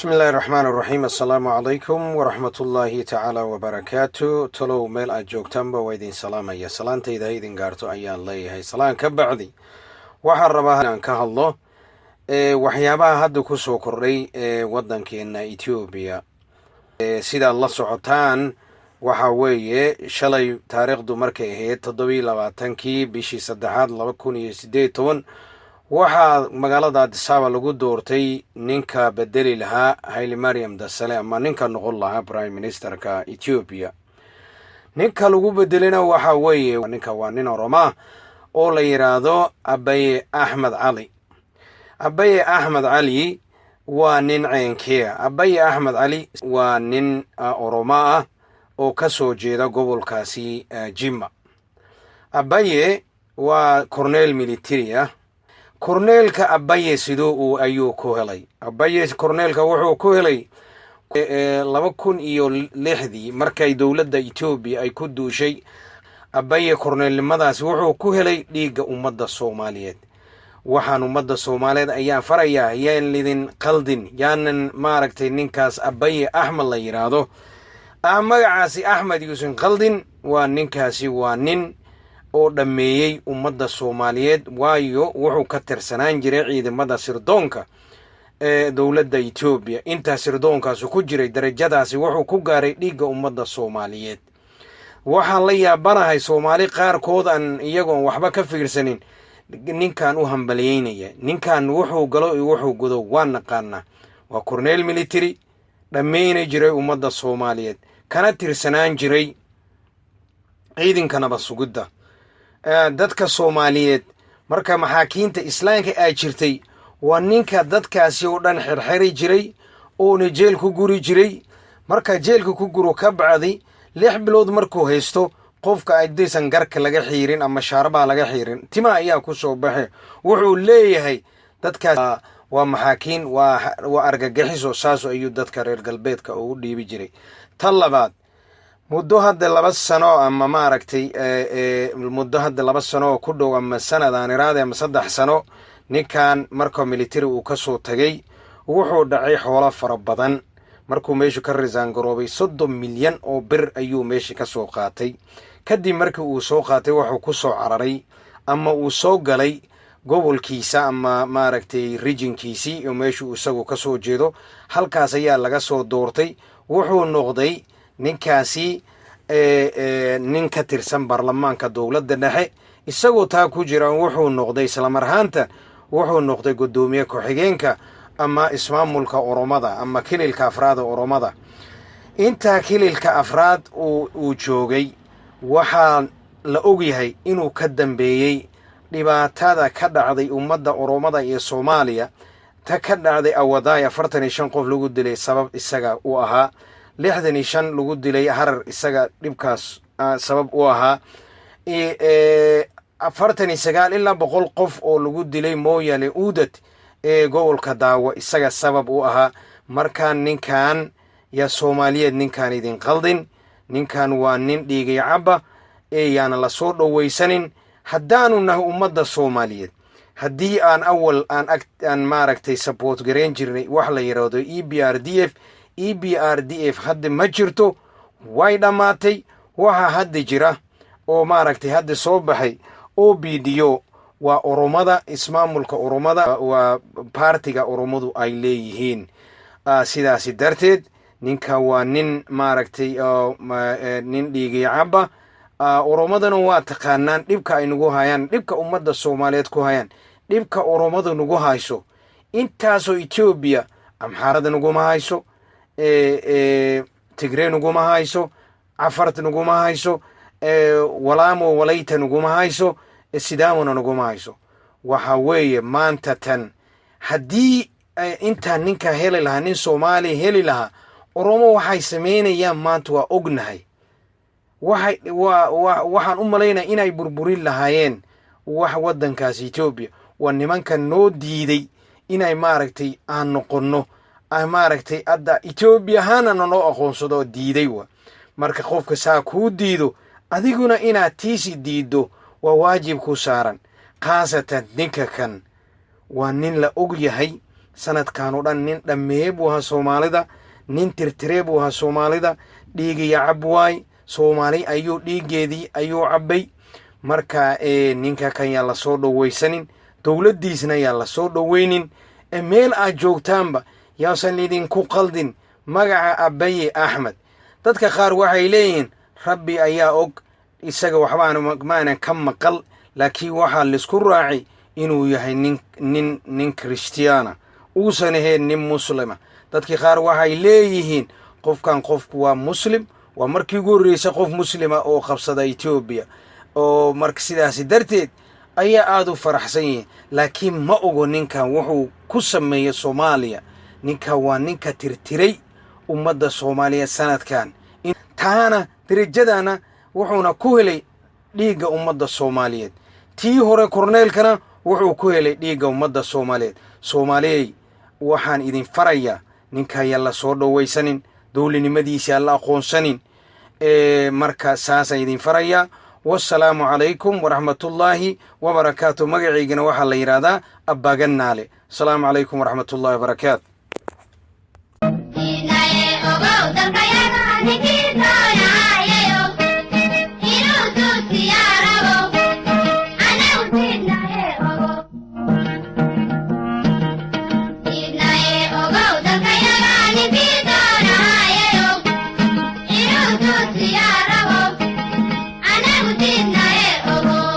Bismi illaahi raxmaan raxiim. Assalaamu calaykum waraxmatullaahi tacaala wabarakaatu. Talow meel aad joogtaanba waa idin salaamaya. Salaantayda ha idin gaarto ayaan leeyahay. Salaan ka bacdi, waxaan rabaa inaan ka hadlo waxyaabaha hadda ku soo kordhay ee waddankeena Etoobiya. Sidaad la socotaan, waxa weeye shalay taariikhdu markay ahayd 27-kii bishii saddexaad 2018, waxaa magaalada Adisaba lagu doortay ninka bedeli lahaa Haile Mariam Desalegn ama ninka noqon lahaa prime ministerka Etoobiya. Ninka lagu bedelina waxa weeye ninka waa nin Oromaa oo la yidhaahdo Abaye Axmed Cali. Abaye Axmed Cali waa nin ceenkeea? Abaye Axmed Cali waa nin Oroma ah oo ka soo jeeda gobolkaasi Jimma. Abaye waa corneel military ah. Korneelka Abaye siduu uu ayuu ku helay? Abaye korneelka wuxuu ku helay 2006-dii markay dowladda Etoobiya ay ku duushay. Abaye korneelnimadaasi wuxuu ku helay dhiigga ummadda Soomaaliyeed. Waxaan ummadda Soomaaliyeed ayaan farayaa, yaan lidin qaldin, yaanan maaragtay ninkaas Abaye Axmed la yidhaahdo, magacaasi Axmed yuusan qaldin. Waa ninkaasi, waa nin oo dhammeeyey ummadda Soomaaliyeed, waayo wuxuu ka tirsanaan jiray ciidamada sirdoonka ee dowladda Etoobiya. Intaa sirdoonkaasi ku jiray, darajadaasi wuxuu ku gaaray dhiigga ummadda Soomaaliyeed. Waxaan la yaabanahay Soomaali qaarkood aan iyagoon waxba ka fiirsanin ninkan u hambaliyeynaya. Ninkan wuxuu galo iyo wuxuu gudo waa naqaanaa. Waa corneel military dhammeynay jiray ummadda Soomaaliyeed, kana tirsanaan jiray ciidanka nabad sugidda dadka Soomaaliyeed. Marka maxaakiinta Islaamka aa jirtay, waa ninka dadkaasi oo dhan xirxiri jiray oona jeel ku guri jiray. Marka jeelka ku guro ka bacdi, 6 bilood markuu haysto, qofka haddaysan garka laga xiirin ama shaarbaa laga xiirin, tima ayaa ku soo baxe. Wuxuu leeyahay dadkaas waa maxaakiin, waa argagixiso. Saas ayuu dadka reer galbeedka ugu dhiibi jiray. Tan labaad, muddo hadda 2 sano ama maaragtay muddo hadda 2 sano oo ku dhow ama sanad aan iraade ama 3 sano, ninkan marka military uu ka soo tagay wuxuu dhacay xoolo fara badan. Markuu meeshu ka resign garoobay, 30 milyan oo bir ayuu meesha ka soo qaatay. Kadib markii uu soo qaatay, wuxuu ku soo cararay ama uu soo galay gobolkiisa ama maaragtay regionkiisii oo meeshuu isagu ka soo jeedo. Halkaas ayaa laga soo doortay. Wuxuu noqday ninkaasi nin ka tirsan baarlamaanka dowladda dhexe. Isagoo taa ku jira, wuxuu noqday islamar ahaanta wuxuu noqday guddoomiye ku-xigeenka ama ismaamulka Oromada ama kililka afraada Oromada. Intaa kililka afraad uu joogay, waxaa la ogyahay inuu ka dambeeyey dhibaatada ka dhacday ummadda Oromada iyo Soomaaliya. Ta ka dhacday Awadaay, 45 qof lagu dilay, sabab isaga u ahaa. 65 lagu dilay Harar, isaga dhibkaas sabab u ahaa. 49 ilaa 100 qof oo lagu dilay Mooyale Uudad ee gobolka Daawo, isaga sabab u ahaa. Markaan ninkan yaa Soomaaliyeed ninkaan idin qaldin. Ninkan waa nin dhiigay cabba ee yaana lasoo dhowaysanin. Haddaanu nahay ummadda Soomaaliyeed, haddii aan awal aan ag aan maaragtay support garayn jirnay wax la yidhaahdo EPRDF, EPRDF hadda ma jirto, way dhammaatay. Waxaa hadda jira oo maaragtay hadda soo baxay OPDO. Waa Oromada, ismaamulka Oromada, waa baartiga Oromadu ay leeyihiin. Sidaasi darteed ninka waa nin maaragtay nin dhiigay cabba. Oromadana waa taqaanaan dhibka ay nagu hayaan, dhibka ummadda Soomaaliyeed ku hayaan, dhibka Oromadu nagu hayso. Intaasoo Etoobiya Amxaarada naguma hayso, Tigree naguma hayso, Cafart naguma hayso, Walaamo Walayta naguma hayso, Sidaamona naguma hayso. Waxa weeye maanta tan haddii intaan ninka heli lahaa, nin Soomaaliya heli lahaa, Oromo waxay samaynayaan maanta waa ognahay. Waxay wa wa waxaan u malaynaya inay burburin lahaayeen wax waddankaas Etoobiya. Waa nimanka noo diiday inay maaragtay aan noqonno maaragtay adda Etoobiya ahaana nanoo aqoonsado oo diiday. Wa marka qofka saa kuu diido, adiguna inaad tiisi diiddo waa waajib ku saaran. Khaasatan ninka kan waa nin la og yahay. Sanadkan oo dhan nin dhammeeye buu ahaa Soomaalida, nin tirtiree buu ahaa Soomaalida. Dhiigiya cab waay, Soomaali ayuu dhiiggeedii ayuu cabbay. Marka ninka kan yaa lasoo dhoweysanin, dowladdiisna yaa lasoo dhoweynin. Meel aad joogtaanba yaasan idinku qaldin magaca Abaye Axmed. Dadka qaar waxay leeyihiin, Rabbi ayaa og, isaga waxbaan maanan ka maqal, laakiin waxaa laisku raacay inuu yahay nin Kristiyaana, uusan ahayn nin Muslima. Dadkii qaar waxay leeyihiin, qofkan qofku waa Muslim, waa markii ugu horreysay qof Muslima oo qabsada Etoobiya, oo marka sidaasi darteed ayaa aada u faraxsan yihiin. Laakiin ma ogo ninkan wuxuu ku sameeyey Soomaaliya. Ninkan waa ninka tirtiray ummadda Soomaaliyeed sanadkan, taana derajadana wuxuuna ku helay dhiigga ummadda Soomaaliyeed. Tii hore korneelkana wuxuu ku helay dhiigga ummadda Soomaaliyeed. Soomaaliyey, waxaan idin farayaa, ninkaayaan la soo dhowaysanin, dowlinimadiisi aan la aqoonsanin. Marka saasaan idin farayaa. Wasalaamu calaykum waraxmatullaahi wabarakaatu. Magaciygana waxaa la yidhaahdaa Abbagannaale. Asalaamu calaykum waraxmatullahi wabarakaatu. Ogow dalkayaga ninkii doonayayo inuu duusiyaa rabo, anagu diidnaye ogow. Diidnaye ogow, dalkayaga ninkii doonayayo inuu duusiyaa rabo, anagu diidnaye ogow.